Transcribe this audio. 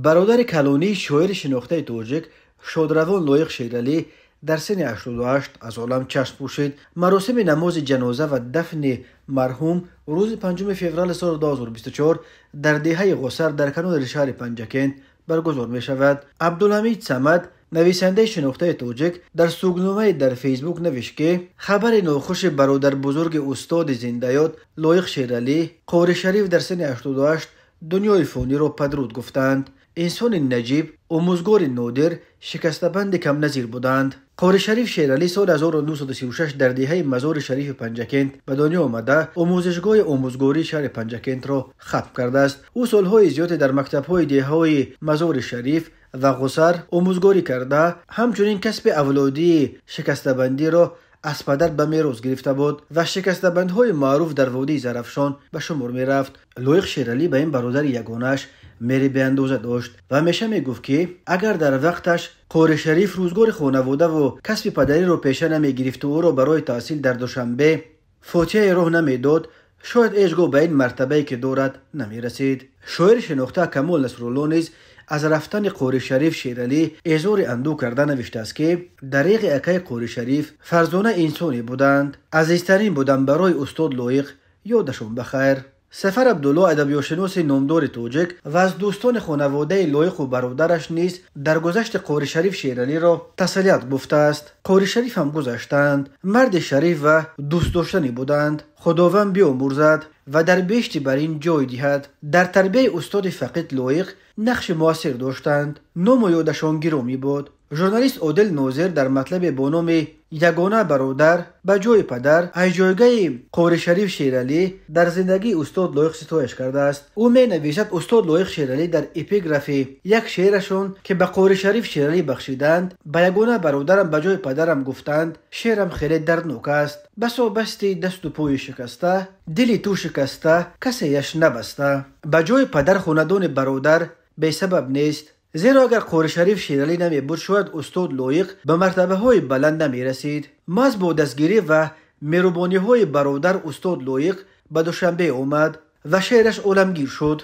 Бародари калонии шоири шинохтаи тоҷик шодравон Лоиқ Шералӣ дар синни 88 аз олам чашм пӯшид. Маросими намози ҷаноза ва дафни марҳум рӯзи 5 феврали соли 2024 дар деҳаи Ғусар дар канори шаҳри Панҷакент баргузор мешавад. Абдулҳамид Самад, нависандаи шинохтаи тоҷик, дар сугномае дар Фейсбук навишт, ки хабари нохуши бародарбузурги устоди зиндаёд Лоиқ Шералӣ Қори Шариф дар синни 88 дунёи фониро падруд гуфтанд. Инсони наҷиб, омӯзгори нодир, шикастабанди камназир буданд. Қори Шариф Шералӣ соли 1936 дар деҳаи Мазори Шарифи Панҷакент ба дунё омада, омӯзишгоҳи омӯзгории шаҳри Панҷакентро хатм кардааст. Ӯ солҳои зиёде дар мактабҳои деҳаҳои Мазори Шариф ва Ғусар омӯзгорӣ карда, ҳамчунин касби авлодии шикастабандиро аз падар ба мерос гирифта буд ва шикастабандҳои маъруф дар водии Зарафшон ба шумор мерафт. Лоиқ Шералӣ ба ин бародари ягонааш мери беандоза дошт ва ҳамеша мегуфт, ки агар дар вақташ Қори Шариф рӯзгори хонаводаву касби падариро пеша намегирифту ӯро барои таҳсил дар Душанбе фотиҳаи роҳ намедод, шояд ҳеҷ гоҳ ба ин мартабае ки дорад намерасид. Шоири шинохта Камол Насрулло низ аз рафтани Қори Шариф Шералӣ эзори андӯ карда навиштааст, ки дариғи акаи Қори Шариф фарзона инсоне буданд, азизтарин буданд барои устод Лоиқ, ёдашон ба хайр. Сафар Абдулло, адабиётшиноси номдори тоҷик ва аз дӯстони хонаводаи Лоиқу бародараш низ дар гузашти Қори Шариф Шералиро тасалият гуфтааст. Қори Шариф ҳам гузаштанд, марди шариф ва дӯстдоштанӣ буданд. Худованд биомӯрзад ва дар беҳишти барин ҷой диҳад. Дар тарбияи устоди фақид Лоиқ нақши муассир доштанд, ному ёдашон гиромӣ буд. Журналист Одил Нозир дар матлабе бо номи «Ягона бародар ба ҷои падар» аз ҷойгаҳи Қори Шариф Шералӣ дар зиндагии устод Лоиқ ситояш кардааст. Ӯ менависад, устод Лоиқ Шералӣ дар эпиграфи як шеърашон, ки ба Қори Шариф Шералӣ бахшиданд, ба ягона бародарам ба ҷои падарам гуфтанд, шеърам хеле дарднок аст. Басо басти дасту пои шикаста, дили ту шикаста, касеяш набаста. Ба ҷои падар хонадони бародар бесабаб нест, зеро агар Қори Шариф Шералӣ намебуд, шояд устод Лоиқ ба мартабаҳои баланд намерасид. Маҳз бо дастгирӣ ва меҳрубониҳои бародар устод Лоиқ ба Душанбе омад ва шеъраш оламгир шуд.